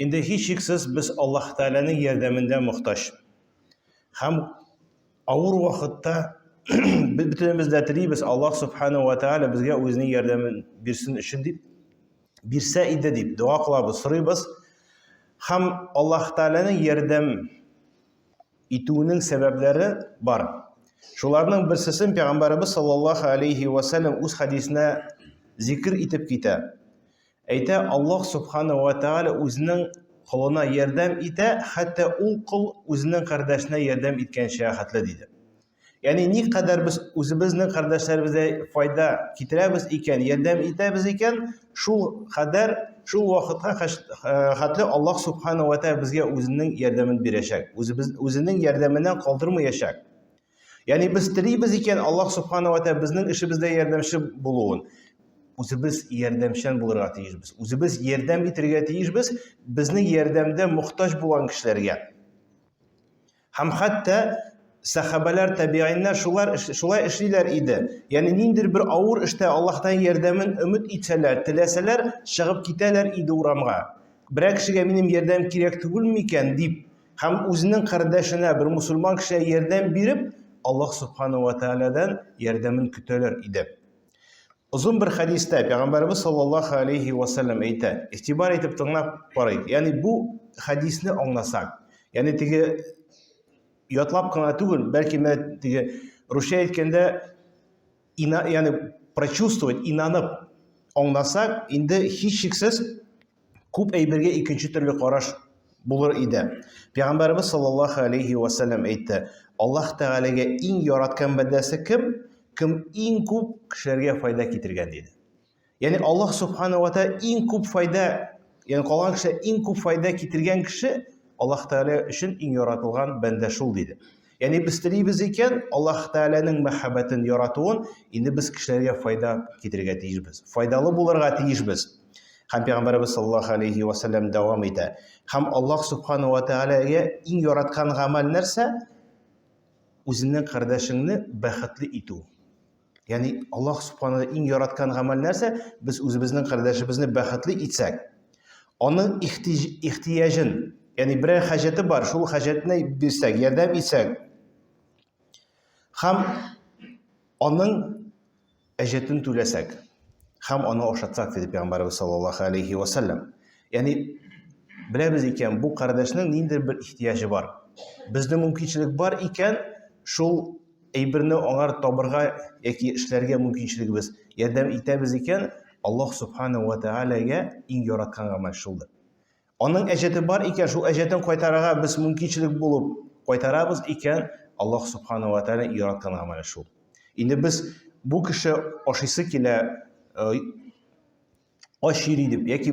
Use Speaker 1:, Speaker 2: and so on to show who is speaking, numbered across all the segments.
Speaker 1: Инде һичшиксез без Аллаһ Тәгаләнең ярдәмендә мохтаҗ. Һәм авыр вакытта без бөтенебез дә телибез Аллаһ Субхану ва Тәгалә безгә үзенең ярдәмен бирсен өчен дип, бирсә иде дип дога кылабыз, сорыйбыз. Һәм Аллаһ Тәгаләнең ярдәм итүенең сәбәпләре бар. Шуларның берсесен Пәйгамбәребез саллаллаһу алейхи ва сәлләм үз хәдисенә зикр итеп китә. Әйтә, Аллаһ субхана ва тааля үзенең колына ярдәм итә, хәтта ул кол үзенең кардәшенә ярдәм иткәнчә хәтле диде. Ягъни ни кадәр без үзебезнең кардәшләребезгә файда китерәбез икән, ярдәм итәбез икән, шул кадәр, шул вакытка хәтле Аллаһ субхана ва тааля безгә үзенең ярдәмен бирәчәк. Үзебез үзенең ярдәменнән калдырмаячак. Ягъни без телибез икән Аллаһ субхана ва тааля безнең эшебездә ярдәмче булуын. Үзебез ярдәмчән булырга тиешбез. Үзебез ярдәм итәргә тиешбез безнең ярдәмдә мохтаҗ булган кешеләргә. Һәм хәтта сәхабәләр, табииннәр шулар шулай эшлиләр иде. Ягъни ниндидер бер авыр эштә Аллаһтан ярдәмен өмет итсәләр, теләсәләр, чыгып китәләр иде урамга. Берәр кешегә минем ярдәм кирәк түгел микән дип, һәм үзенең кардәшенә, бер мусульман кешегә ярдәм биреп, Аллаһ субхану ва тааладан ярдәмен көтәләр иде. Озын бер хәдистә Пәйгамбәребез саллаллаһу алейхи ва саллям әйтә. Игътибар итеп тыңлап карыйк. Ягъни бу хәдисне аңласак, ягъни теге ятлап кына түгел, бәлки менә теге русча әйткәндә ина, ягъни прочувствовать, инанып аңласак, инде һичшиксез күп әйбергә икенче төрле караш булыр иде. Пәйгамбәребез саллаллаһу алейхи ва саллям әйтте: Аллаһ Тәгаләгә иң яраткан бәндәсе кем? Кем иң күп кешеләргә файда китергән диде. Ягъни Аллаһ субхана ва тәгалә иң күп файда, ягъни калган кешеләр иң күп файда китергән кеше Аллаһ Тәгалә өчен иң яратылган бәндә шул диде. Ягъни без телибез икән, Аллаһ Тәгаләнең мәхәббәтен яратуын, инде без кешеләргә файда китерергә тиешбез. Файдалы булырга тиешбез. Һәм Пәйгамбәребез саллаллаһу алейхи ва саллям дәвам итә. Һәм Аллаһ субхану ва тәгаләгә иң яраткан гамәл нәрсә? Үзеңнең кардәшеңне бәхетле итү. Ягъни Аллаһ субхану иң яраткан гамәл нәрсә? Без үзебезнең кардәшебезне бәхетле итсәк, аның ихтияҗын, ягъни берәр хаҗәте бар, шул хаҗәтне бирсәк, ярдәм итсәк, һәм аның әҗәтен түләсәк, һәм аны ашатсак, диде Пәйгамбәребез саллаллаһу алейхи ва саллям. Ягъни беләбез икән, бу кардәшнең ниндидер бер ихтияҗы бар. Безнең мөмкинчелек бар икән, шул әйберне аңар табырга яки эшләргә мөмкинчелегебез ярдәм итәбез икән, Аллаһ субхана ва тәгаләгә иң яраткан гамәл шулдыр. Аның әҗәте бар икән, шул әҗәтен кайтарырга без мөмкинчелек булып кайтарабыз икән, Аллаһ субхана ва тәгалә яраткан гамәл шул. Инде без бу кеше ашыйсы килә, э, ач йөри дип яки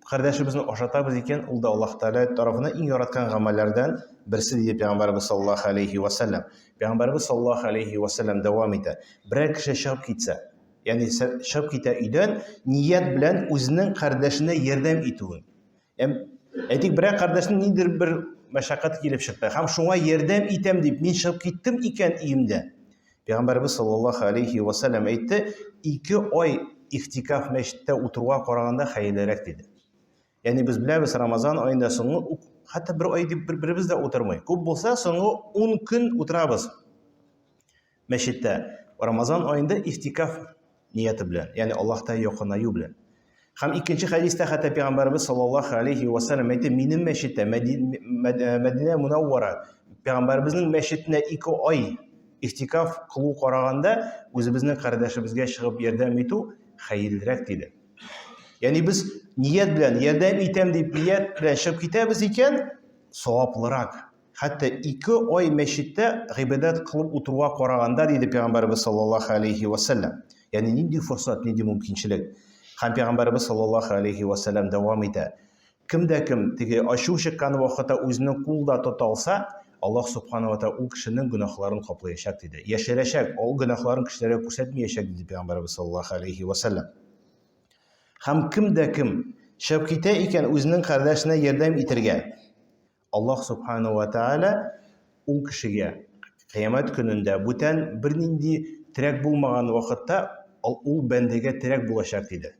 Speaker 1: кардәшебезне ашатабыз икән, ул да Аллаһ Тәгалә тарафыннан иң яраткан гамәлләрдән берсе диде Пәйгамбәребез саллаллаһу алейхи ва саллям. Пәйгамбәребез саллаллаһу алейхи ва саллям дәвам итә. Берәр кеше чыгып китсә, ягъни чыгып китә өйдән, ният белән үзенең кардәшенә ярдәм итүен. Әйтик, берәр кардәшнең ниндидер бер мәшәкать килеп чыкты һәм шуңа ярдәм итәм дип мин чыгып киттем икән өемдә. Пәйгамбәребез саллаллаһу алейхи ва саллям әйтте, ике ай ихтикаф мәчеттә утыруга караганда хәерлерәк диде. Ягъни без беләбез, Рамазан аенда соңгы хәтта бер ай дип бер-беребез дә утырмый. Күп булса соңгы 10 көн утырабыз мәчеттә. Рамазан аенда ихтикаф нияте белән, ягъни Аллаһта якынаю белән. Һәм икенче хәдистә хәтта пәйгамбәребез саллаллаһу алейхи ва саллям әйтте, минем мәчеттә Мәдинә Мунаввара пәйгамбәребезнең мәчетенә ике ай ихтикаф кылу караганда үзебезнең кардәшебезгә чыгып ярдәм итү хәерлерәк диде. Ягъни без ният белән ярдәм итәм дип ният белән чыгып китәбез икән, саваплырак. Хәтта ике ай мәчеттә гыйбадәт кылып утыруга караганда, диде Пәйгамбәребез саллаллаһу алейхи ва саллям. Ягъни нинди форсат, нинди мөмкинчелек. Һәм Пәйгамбәребез саллаллаһу алейхи ва саллям дәвам итә. Кем дә кем теге ачу чыккан вакытта үзенең кулда тота алса, Аллаһ субхана ва тааля ул кешенең гөнаһларын каплаячак диде. Яшерәчәк, ул гөнаһларын кешеләргә күрсәтмәячәк диде Пәйгамбәребез саллаллаһу алейхи ва саллям. Һәм кем дә кем чыгып китә икән үзенең кардәшенә ярдәм итәргә, Аллаһ Субхану ва Тааля ул кешегә кыямәт көнендә бүтән бернинди терәк булмаган вакытта ул бәндәгә терәк булачак диде.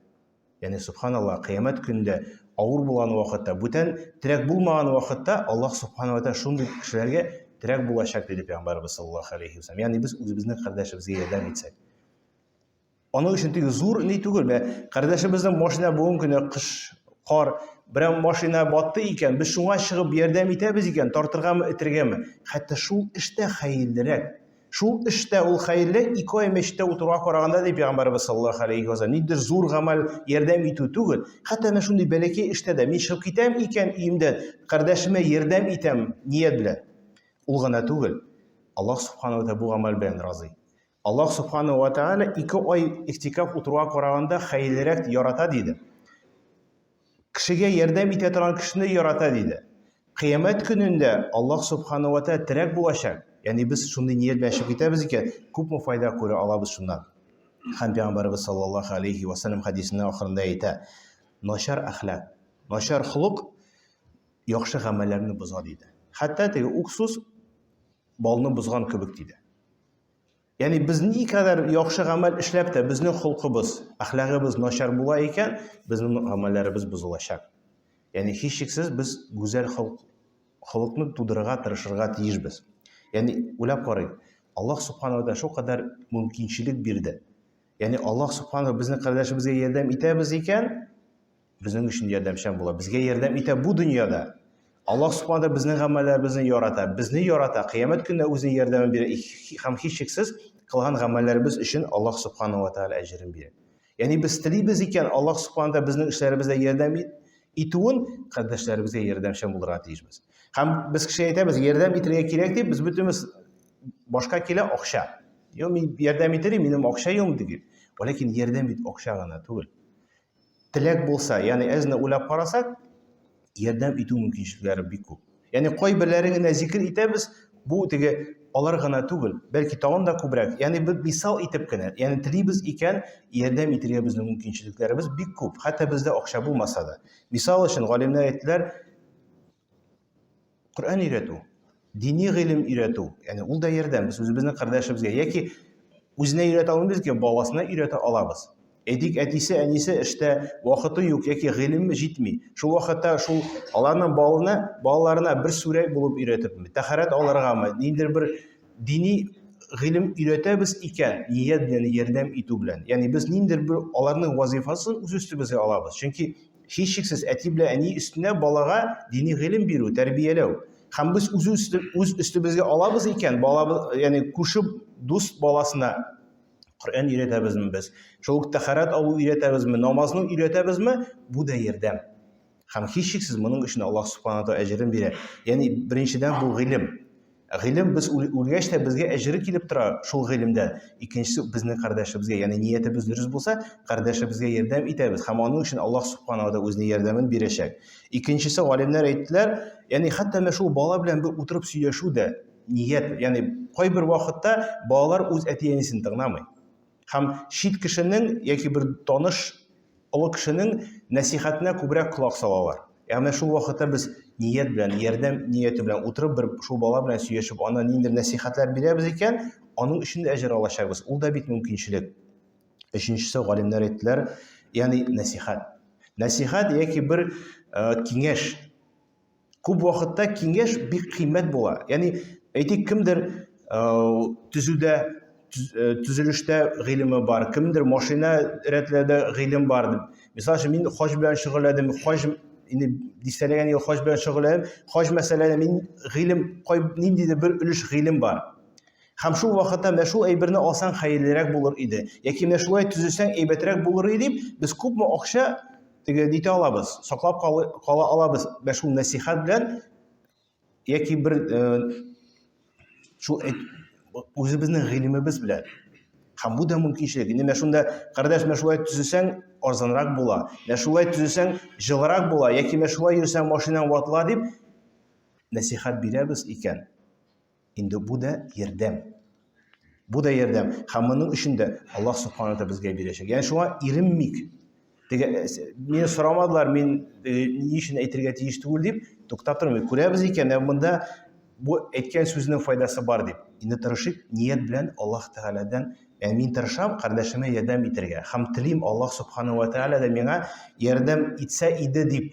Speaker 1: Ягъни субханаллаһ, кыямәт көнендә авыр булган вакытта, бүтән терәк булмаган вакытта Аллаһ субхана ва тааля шундый кешеләргә терәк булачак, диде пәйгамбәрбез саллаллаһу алейхи ва саллям. Ягъни без үзебезнең кардәшебезгә ярдәм итсәк. Аның өчен теге зур ни түгел, менә кардәшебезнең машина бүгенге көндә кыш, кар, берәр машина батты икән, без шуңа чыгып ярдәм итәбез икән, тартыргамы, этергәме? Хәтта шул эштә хәерлерәк. Шул эштә ул хәерле, ике ай мәчеттә утыруга караганда, ди пәйгамбәрбез саллаллаһу алейхи ва саллям. Ниндидер зур гамәл ярдәм итү түгел. Хәтта менә шундый бәләкәй эштә дә мин чыгып китәм икән өемдән, кардәшемә ярдәм итәм ният белән. Ул гына түгел. Аллаһ субханаһу ва тааля бу гамәл белән разый. Аллаһ субханаһу ва тааля ике ай ихтикаф утыруга караганда хәерлерәк ярата диде. Кешегә ярдәм итә торган кешене ярата диде. Кыямәт көнендә Аллаһ субханаһу ва тааля терәк булачак. Ягъни без шундый ният белән чыгып китәбез икән, күпме файда күрә алабыз шуннан. Һәм Пәйгамбәребез саллаллаһу алейхи ва саллям хәдисенең ахырында әйтә: начар әхлак, начар холык яхшы гамәлләрне боза диде. Хәтта теге уксус балны бозган кебек диде. Ягъни без никадәр яхшы гамәл эшләп тә безнең холкыбыз, әхлагыбыз начар була икән, безнең гамәлләребез бозылачак. Ягъни һичшиксез без гүзәл холк, холыкны тудырырга тырышырга тиешбез. Ягъни уйлап карыйк, Аллаһ субханаһу ва тааля шулкадәр мөмкинчелек бирде. Ягъни Аллаһ субханаһу безнең кардәшебезгә ярдәм итәбез икән, безнең өчен ярдәмчән була. Безгә ярдәм итә бу дөньяда. Аллаһ Субхану безнең гамәлләребезне ярата, безне ярата, кыямәт көнендә үзенең ярдәмен бирә һәм һичшиксез кылган гамәлләребез өчен Аллаһ Субхану ва Тааля әҗерен бирә. Ягъни без телибез икән, Аллаһ Субхану Тааля безнең эшләребездә ярдәм итүен, кардәшләребезгә ярдәмчән булырга тиешбез. Һәм без кешегә әйтәбез, ярдәм итәргә кирәк дип, без бөтенебез башка килә акча. Юк, мин ярдәм итәр идем, минем акча юк дип. Ләкин ярдәм бит акча гына түгел. Теләк булса, ягъни әзне уйлап карасак, ярдәм итү мөмкинчелекләре бик күп. Ягъни кайберләрен генә зикер итәбез, бу теге алар гына түгел, бәлки тагын да күбрәк. Ягъни бер мисал итеп кенә, ягъни телибез икән, ярдәм итәргә безнең мөмкинчелекләребез бик күп, хәтта бездә акча булмаса да. Мисал өчен галимнәр әйттеләр, Коръән өйрәтү, дини гыйлем өйрәтү, ягъни ул да ярдәм. Без үзебезнең кардәшебезгә яки үзенә өйрәтә алмыйбыз икән, баласына өйрәтә алабыз. Әйтик, әтисе, әнисе эштә, вакыты юк яки гыйлеме җитми. Шул вакытта шул аларның балына, балаларына бер сүрә булып өйрәтепме, тәһарәт алыргамы, ниндидер бер дини гыйлем өйрәтәбез икән, ният белән, ярдәм итү белән. Ягъни без ниндидер бер аларның вазифасын үз өстебезгә алабыз. Чөнки Һичшиксез, әти белән әни өстенә балага дини гыйлем бирү, тәрбияләү. Һәм без үз, үз өстебезгә алабыз икән, балабыз, ягъни күрше дус баласына Коръән өйрәтәбезме без? Шул ук тәһарәт алу өйрәтәбезме, намазны өйрәтәбезме? Бу да ярдәм. Һәм һичшиксез моның өчен Аллаһ субхана тааля әҗерен бирә. Ягъни беренчедән бу гыйлем. Гыйлем без үлгәч тә безгә әҗере килеп тора шул гыйлемдән. Икенчесе безнең кардәшебезгә, ягъни ниятебез дөрес булса, кардәшебезгә ярдәм итәбез һәм аның өчен Аллаһ субхана ва үзенең ярдәмен бирәчәк. Икенчесе галимнәр әйттеләр, ягъни хәтта менә шул бала белән бер утырып сөйләшү дә ният, ягъни кайбер вакытта балалар үз әти-әнисен тыңламый. Һәм чит кешенең яки бер таныш олы кешенең нәсихәтенә күбрәк колак салалар. Ягъни шул вакытта без ният белән, ярдәм нияте белән утырып бер шул бала белән сөйләшеп, ана ниндидер нәсихәтләр бирәбез икән, аның өчен дә әҗер алачакбыз. Ул да бит мөмкинчелек. Өченчесе галимнәр әйттеләр, ягъни нәсихәт. Нәсихәт яки бер э, киңәш. Күп вакытта киңәш бик кыйммәт була. Ягъни, әйтик, кемдер э, төзүдә, э, төзелештә гыйлеме бар, кемдер машина рәтләүдә гыйлем бар дип. Мисал өчен, мин хаҗ белән шөгыльләндем, хаҗ инде дистәләгән ел хаҗ белән шөгыльләндем. Хаҗ мәсьәләләре мин гыйлем, кай ниндидер бер өлеш гыйлем бар. Һәм шул вакытта менә шул әйберне алсаң хәерлерәк булыр иде. Яки менә шулай төзесәң әйбәтрәк булыр иде дип, без күпме акча теге нитә алабыз, саклап кала алабыз. Менә шул нәсихәт белән яки бер э, шул үзебезнең гыйлемебез белән. Һәм бу да мөмкинчелек. Инде менә шунда, кардәш, менә шулай төзесәң, арзанрак була. Менә шулай төзесәң, җылырак була. Яки менә шулай йөрсәң, машинаң ватыла дип нәсихәт бирәбез икән. Инде бу да ярдәм. Бу да ярдәм. Һәм моның өчен дә Аллаһ субхана тәгалә безгә бирәчәк. Ягъни шуңа иренмик. Теге э, мине сорамадылар, мин э, ни өчен әйтергә тиеш түгел дип туктап тормый. Күрәбез икән, ә монда бу әйткән сүзнең файдасы бар дип. Инде тырышыйк, ният белән Аллаһ Тәгаләдән Ягъни мин тырышам кардәшемә ярдәм итәргә һәм телим Аллаһ субхану ва тааля да миңа ярдәм итсә иде дип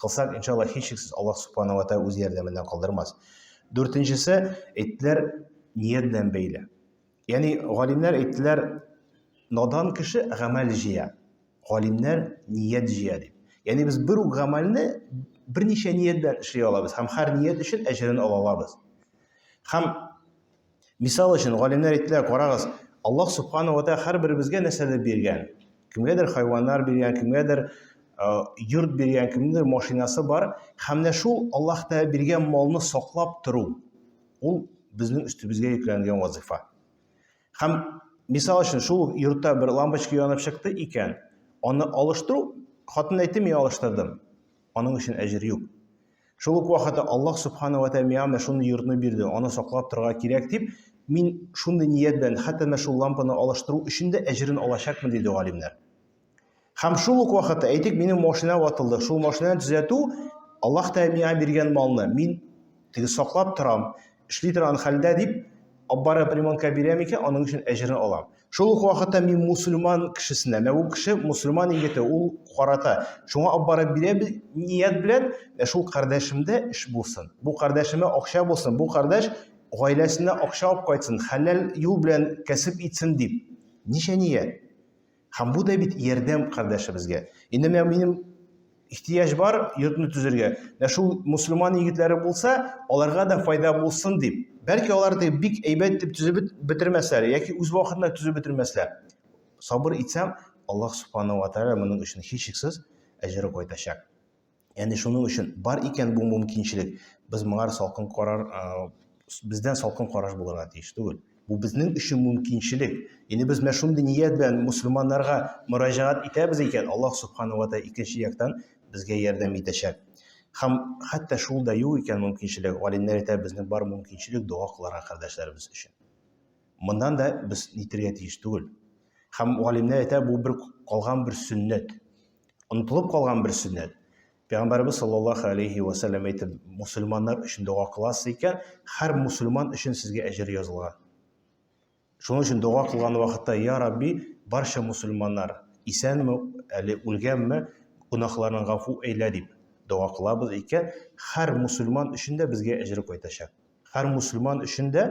Speaker 1: кылсак, иншалла, һичшиксез Аллаһ субхану ва тааля үз ярдәменнән калдырмас. Дүртенчесе, әйттеләр, ният белән бәйле. Ягъни галимнәр әйттеләр, надан кеше гамәл җыя, галимнәр ният җыя дип. Ягъни без бер үк гамәлне берничә ният белән эшли алабыз һәм һәр ният өчен әҗерен ала алабыз. Һәм мисал өчен галимнәр әйттеләр, карагыз, Аллаһ субхану ва тааля һәрберебезгә нәрсәдер биргән. Кемгәдер хайваннар биргән, кемгәдер йорт биргән, кемнеңдер машинасы бар. Һәм менә шул Аллаһ Тәгалә биргән малны саклап тору, ул безнең өстебезгә йөкләнгән вазифа. Һәм мисал өчен шул йортта бер лампочка янып чыкты икән, аны алыштыру, хатын әйтте, мин алыштырдым. Аның өчен әҗер юк. Шул ук вакытта Аллаһ субхана ва тәгалә миңа менә шундый йортны бирде, аны саклап торырга кирәк дип, мин шундый ният белән хәтта менә шул лампаны алыштыру өчен дә әҗерен алачакмын, диде галимнәр. Һәм шул ук вакытта, әйтик, минем машина ватылды, шул машинаны төзәтү Аллаһ Тәгалә миңа биргән малны мин теге саклап торам, эшли торган хәлдә дип, алып барып ремонтка бирәм икән, аның өчен әҗерен алам. Шул ук вакытта мин мусульман кешесенә, менә бу кеше мусульман егете, ул карата, шуңа алып барып бирәм ният белән, ә шул кардәшемдә эш булсын, бу кардәшемә акча булсын, бу кардәш гаиләсенә акча алып кайтсын, хәләл юл белән кәсеп итсен дип. Ничә ният? Һәм бу да бит ярдәм кардәшебезгә. Инде менә минем ихтыяҗ бар йортны төзергә. Менә шул мусульман егетләре булса, аларга да файда булсын дип. Бәлки алар да бик әйбәт дип төзеп бетермәсләр яки үз вакытында төзеп бетермәсләр. Сабыр итсәм, Аллаһ субханаһу ва тааля моның өчен һичшиксез әҗере кайтачак. Ягъни шуның өчен бар икән бу мөмкинчелек, без моңар салкын карар, бездән салкын караш булырга тиеш түгел. Бу безнең өчен мөмкинчелек. Инде без менә шундый ният белән мусульманнарга мөрәҗәгать итәбез икән, Аллаһ субхану ва тааля икенче яктан безгә ярдәм итәчәк. Һәм хәтта шул да юк икән мөмкинчелек, галимнәр әйтә, безнең бар мөмкинчелек дога кылырга кардәшләребез өчен. Моннан да без нитергә тиеш түгел. Һәм галимнәр әйтә, бу бер калган бер сөннәт. Онытылып калган бер сөннәт. Пәйгамбәребез саллаллаху алейхи ва сәлләм әйтте, мусульманнар өчен дога кыласыз икән, һәр мусульман өчен сезгә әҗер язылган. Шуның өчен дога кылган вакытта, я Рабби, барча мусульманнар исәнме, әле үлгәнме, гөнаһларын гафу әйлә дип дога кылабыз икән, һәр мусульман өчен дә безгә әҗер кайтачак. Һәр мусульман өчен дә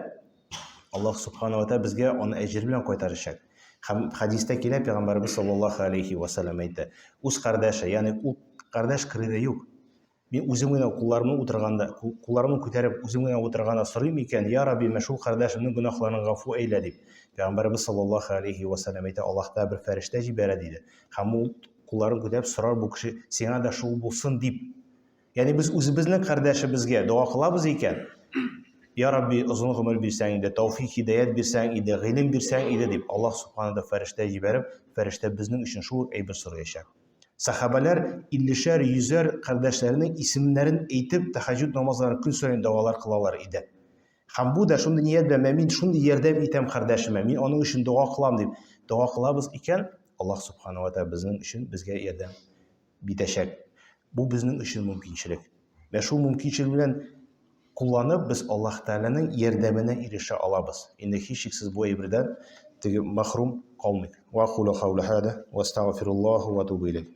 Speaker 1: Аллаһ субхана ва тааля безгә аны әҗер белән кайтарачак. Һәм хәдистә килә, пәйгамбәребез саллаллаһу алейхи ва саллям әйтте, үз кардәше, ягъни ул кардәш кырыйда юк. Мин үзем генә кулларымны утырганда, кулларымны күтәреп үзем генә утырганда сорыйм икән, я Рабби, мен шул кардәшемнең гөнаһларын гафу әйлә дип. Пәйгамбәребез саллаллаһу алейхи ва саллям әйтә, Аллаһ Тәгалә бер фәрештә җибәрә диде. Һәм ул кулларын күтәреп сорар бу кеше, сиңа да шул булсын дип. Ягъни без үзебезнең кардәшебезгә дога кылабыз икән, Я Рабби, озын гомер бирсәң иде, тәүфик, һидаят бирсәң иде, гыйлем бирсәң иде дип, Аллаһ субхана да фәрештә җибәреп, фәрештә безнең өчен шул ук әйбер сораячак. Сахабәләр иллешәр, йөзәр кардәшләренең исемнәрен әйтеп, тәһәҗҗүд намазларын көн саен догалар кылалар иде. Һәм бу да шундый ният белән, мин шундый ярдәм итәм кардәшемә, мин аның өчен дога кылам дип дога кылабыз икән, Аллаһ субхана ва тааля безнең өчен безгә ярдәм битәчәк. Бу безнең өчен мөмкинчелек. Вә шул мөмкинчелек белән кулланып, без Аллаһ Тәгаләнең ярдәменә ирешә алабыз. Инде һичшиксез бу әйбердән теге мәхрүм калмыйк. Ва кулу каули хада ва астагфируллаһу ва атубу илейх.